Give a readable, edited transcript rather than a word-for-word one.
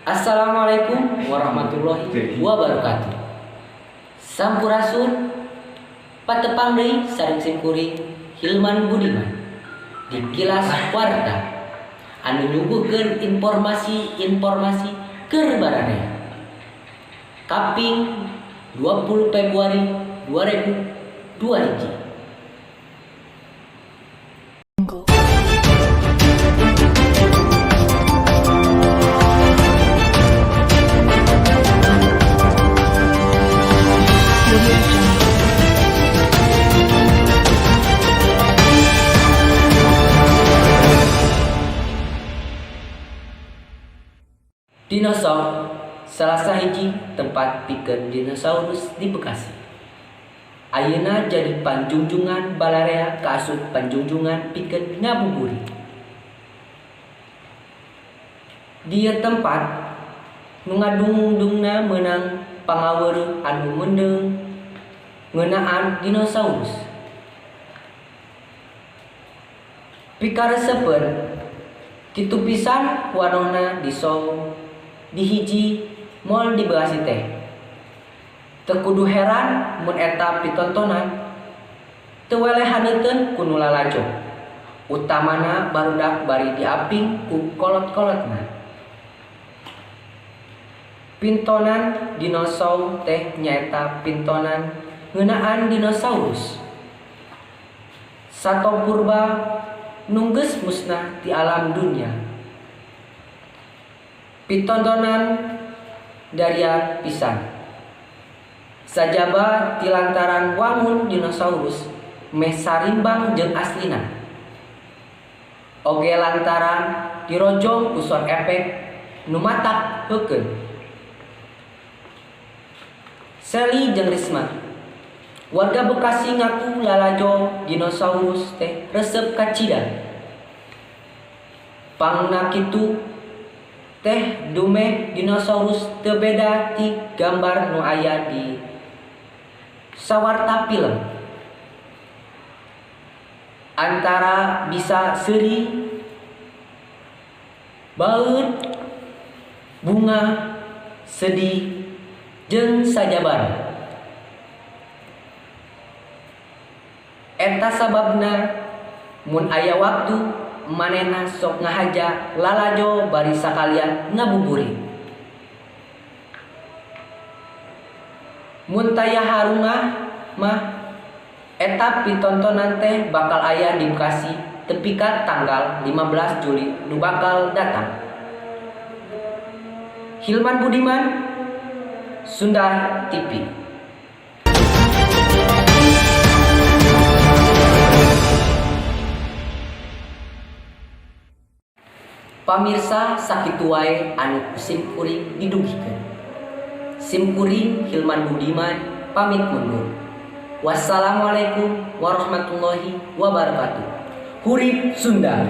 Assalamualaikum warahmatullahi wabarakatuh. Sampurasun, patepang deui sareng simkuring Hilman Budiman di Kilas Warta anu nyuguhkeun informasi-informasi keur bararea. Kaping 20 Februari 2002 hiji. Jungle. Audio Jungle. Dinosaur salah sahiji tempat pikeun dinosaurus di Bekasi. Ayeuna jadi panjungjungan balarea kaasup panjungjungan pikeun ngabuburit. Di ieu tempat nu ngadungdungna meunang pangaweureuh anu meundeung ngeunaan dinosaurus. Pikaresepeun kitu pisan wanohna di show di hiji mall di Bekasi teh. Teu kudu heran mun eta pitontonan teu weleh haneuteun ku nu lalajo. Utamana barudak bari diaping ku kolot-kolotna. Pintonan dinosaur teh nyaeta pintonan ngeunaan dinosaurus. Sato purba nu geus musnah ti alam dunya. Pitontonan darian pisan. Sajaba ti lantaran wangun dinosaurus meh sarimbang jeung aslina. Oge lantaran dirojong ku sound effect nu matak heukeun. Sally jeung Risma, warga Bekasi ngaku lalajo dinosaurus teh resep kacida. Pangna kitu teh dumeh dinosaurus teu beda ti gambar nu aya di sawarta film. Antara bisa seuri, baeud, bunga, sedih, jeung sajabana. Eta sababna mun aya waktu manehna sok ngahaja lalajo bari sakalian ngabuburit. Mun taya harungah mah eta pitontonan teh bakal aya di Bekasi tepi ka tanggal 15 Juli nu bakal datang. Hilman Budiman, Sunda TV. Pamirsa, sakitu wae anu ku simkuring didugikeun. Simkuring Hilman Budiman pamit mundur. Wassalamualaikum warahmatullahi wabarakatuh. Hurip Sunda.